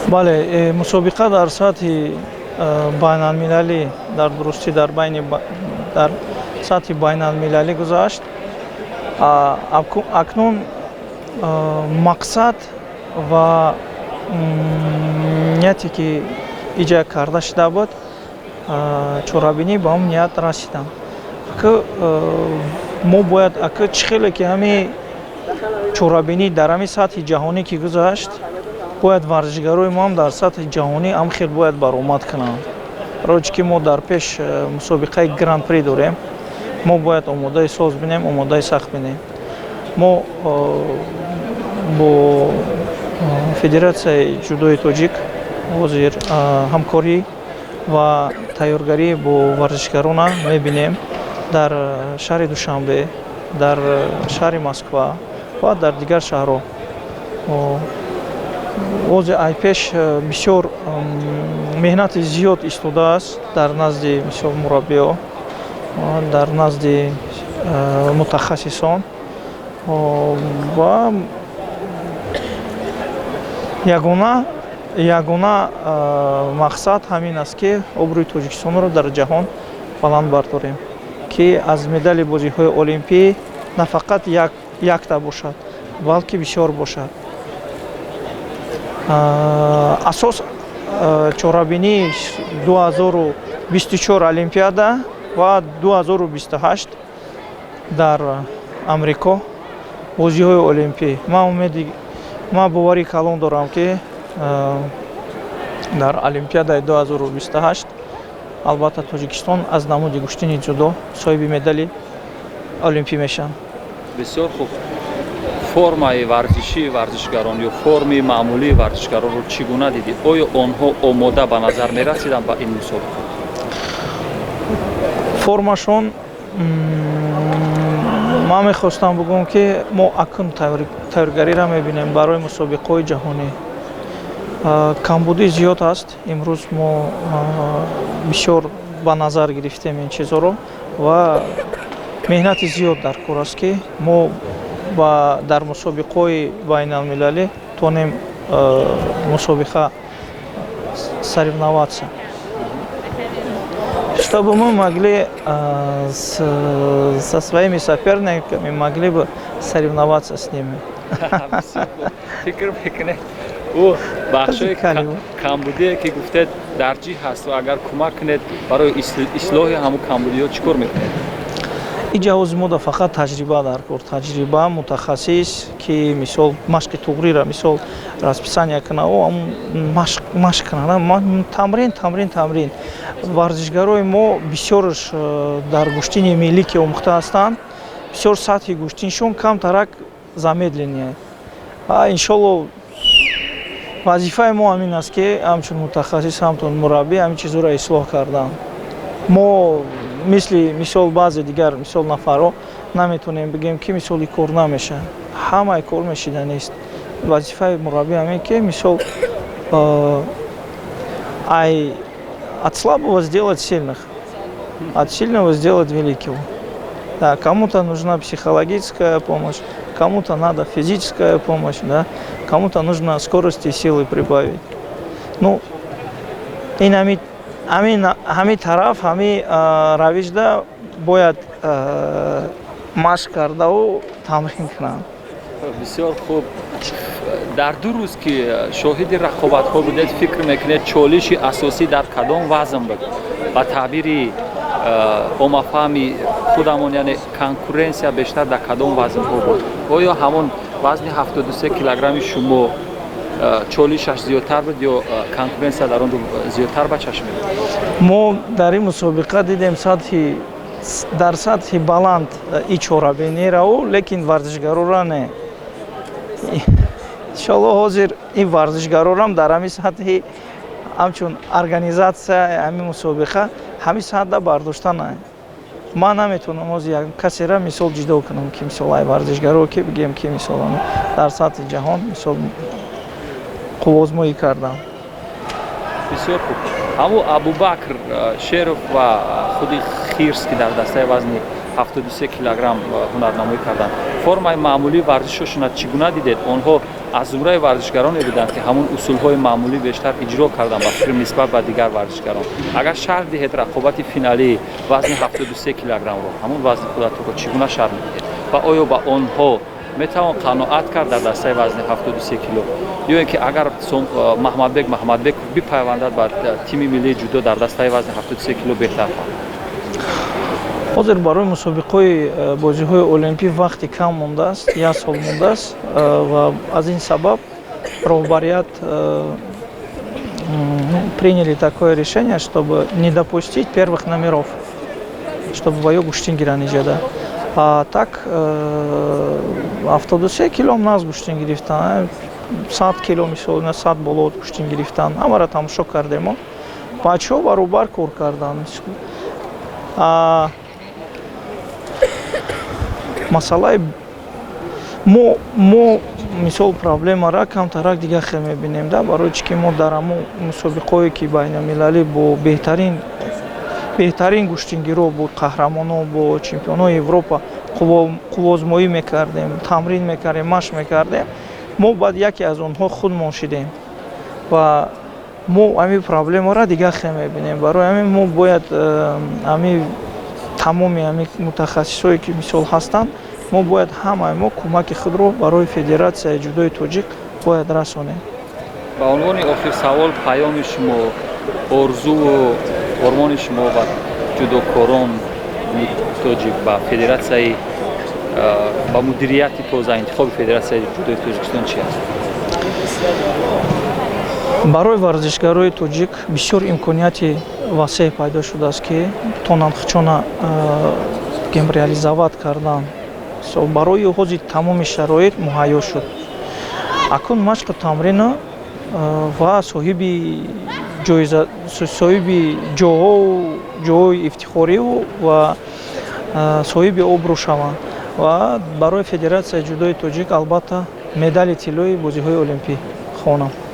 Бале, мусобиқа дар сатҳи байналмилалӣ, дар дурустӣ, дар байни дар сатҳи байналмилалӣ гузашт. Акнун мақсад ва нияте, ки иҷро карда шуда буд, чорабинӣ ба он ният расиданд. Ки мо бояд ака чӣ хеле ки ҳамин чорабинӣ дар ҳамин сатҳи ҷаҳонӣ ки гузашт, бояд варзишгарои мо ҳам дар сатҳи ҷаҳонӣ ҳам хел бояд баромад кунанд. Барои чӣ ки мо дар пеш мусобиқаи Гран-при дорем, мо бояд омодаи соз бинем, омодаи сахт бинем. Мо бо Федератсияи ҷудои тоҷик ҳозир ҳамкорӣ ва тайёргарӣ бо варзишгарона мебинем дар шаҳри Душанбе, дар шаҳри Москва ва дар дигар шаҳрҳо. Ҳозир ай пеш бисёр меҳнати зиёд истодааст дар назди, мисол, мураббиҳо, дар назди мутахассисон ва ягона мақсад ҳамин аст, ки обрӯи Тоҷикистонро дар ҷаҳон баланд бардорем, ки аз медали бозиҳои олимпӣ на фақат якта бошад, балки бисёр бошад. Асос чорабинии 2024 Олимпиада ва 2028 дар Амрико бозиҳои олимпӣ. Ман умеди, ман боварии калон дорам, ки дар Олимпиадаи 2028 албатта Тоҷикистон аз намуди гӯштини ҷудо соҳиби медали олимпӣ мешаванд. Бисёр хуб. Формаи варзишии варзишгарон ё форми маъмулии варзишгаронро чӣ гуна дидӣ? Оё онҳо омода ба назар мерасиданд ба ин мусобиқа? Формашон, ман мехостам бигӯям, ки мо акнун тайёргариро мебинем барои мусобиқаҳои ҷаҳонӣ. Камбудӣ зиёд аст. Имрӯз мо бисёр ба назар гирифтем ин чизҳоро ва меҳнати зиёд дар кор аст, ки мо дар мусобиқаҳои байналмилалӣ тонем мусобиқа, соревноваться, чтобы мы могли со своими соперниками могли бы соревноваться с ними. Фикр мекунед, ӯ бахшои камбудие, ки гуфтед, дар чӣ ҳаст ва агар кӯмак кунед, барои ислоҳи ҳамун камбудиҳо чӣ кор мекунед? Ин ҷаҳози мода фақат таҷриба дар кор, таҷриба, мутахассис, ки, мисол, машқи туғрира, мисол, расписание кунад, машқ кунад, тамрин, тамрин, тамрин. Варзишгарои мо бисёрш дар гӯштини миллӣ ки омӯхта ҳастанд, бисёр сатҳи гӯштиншон камтарак замедленный. Иншолло, вазифаи мо ҳамин аст, ки ҳамчун мутахассис, ҳамчун мураббӣ ҳамин чизҳоро ислоҳ кардан. Мо мисли, мисол, баъзе дигар, мисол, нафарҳо наметавонем бигӯем, ки, мисол, ин кор намешавад. Ҳамаи кор мешида нест. Вазифаи мураббӣ ҳамин, ки, мисол, ай от слабого сделать сильных, от сильного сделать великого. Да, кому-то нужна психологическая помощь, кому-то надо физическая помощь, да, кому-то нужно скорости и силы прибавить. Ну, ин ҳами тараф, ҳами равишда бояд машқ кардаву тамрин кунанд. Бисёр хуб. Дар 2 рӯз, ки шоҳиди рақобатҳо будед, фикр мекунед, чолиши асосӣ дар кадом вазн буд? Ба таъбири оммафаҳми худамон, яъне конкуренсия бештар дар кадом вазнҳо буд? Оё ҳамон вазни 73 килограмми шумо чолишаш зиёдтар буд ё конкуренсия дар он зиёдтар ба чашм меомад? Мо дар ин мусобиқа дидем сатҳи дар сатҳи баланд и чорабинирау, лекин варзишгарора не. Иншоалло, ҳозир ин варзишгарорам дар ҳамин сатҳи, ҳамчун организатсия ҳамин мусобиқа ҳамин сатҳда бардошта на. Ман наметавонам ҳозир як касера, мисол, ҷудо кунам, ки, мисол, ай варзишгаро, ки бигем, ки, мисол, дар сатҳи ҷаҳон, мисол, қувваозмоӣ кардам. Бисёр хуб. Ҳамун Абубакр Шеров ва худи Хирс, ки дар дастаи вазни 73 килограмм ҳунарнамоӣ карданд, формаи маъмулии варзишошонро чӣ гуна дидед? Онҳо Аз зумраи варзишгароне буданд, ки ҳамун усулҳои маъмулӣ бештар иҷро карданд, ба фикр, нисбат ба дигар варзишгарон. Агар шарҳ диҳед, рақобати финалии вазни 73 килограммро, ҳамун вазни худатонро, чӣ гуна шарҳ медиҳед ва оё ба онҳо метавон қаноат кард дар дастаи вазни 73 кило, ё ин ки агар Маҳмадбек Маҳмадбеков бипайвандад ба тими миллии ҷудо дар дастаи вазни 73 кило, беҳтар хоҳад? Ҳозир барои мусобиқаҳои бозиҳои олимпӣ вақти кам мондааст, як сол мондааст, ва аз ин сабаб роҳбарият приняли такое решение, чтобы не допустить первых номеров, чтобы ваё гӯштин гиранд иҷода. А так 73 килом нағз гӯштин гирифтан, 100 кило, мисол, 100 боло гӯштин гирифтан. Ҳамаро тамошо кардемо, бачаҳо баробар кор карданд. Масъалаи мо, мисол, проблемара камтарак дигар хел мебинем да, барои чӣ ки мо дар ҳамун мусобиқаҳое, ки байналмилалӣ бо беҳтарин гӯштингиро, бо қаҳрамоно, бо чемпионои Европа қувваозмоӣ мекардем, тамрин мекардем, машқ мекардем, мо баъд яке аз онҳо худмон шидем ва мо ҳамин проблемаро дигар хел мебинем. Барои ҳамин мо бояд ҳамин тамоми ҳамин мутахассисое, ки, мисол, ҳастанд, мо бояд ҳамаи мо кӯмаки худро барои Федератсияи ҷудои тоҷик бояд расонем. Ба унвони охир савол, паёми шумо, орзуву ормони шумо ба ҷудокорон тоҷик, ба федератсияи, ба мудирияти тоза интихоби Федератсияи ҷудои Тоҷикистон чи аст? Барои варзишгарои тоҷик бисёр имконияти васеъ пайдо шудааст, ки тонанд худшона гем реализовать кардан. Барои ҳозир тамоми шароит муҳайё шуд. Акнун машқу тамрина ва соҳиби ҷоиза, соҳиби ҷоҳо, ҷоҳои ифтихориву ва соҳиби обрӯ шаванд ва барои Федератсияи ҷудои тоҷик, албатта, медали тиллои бозиҳои олимпӣ хонам.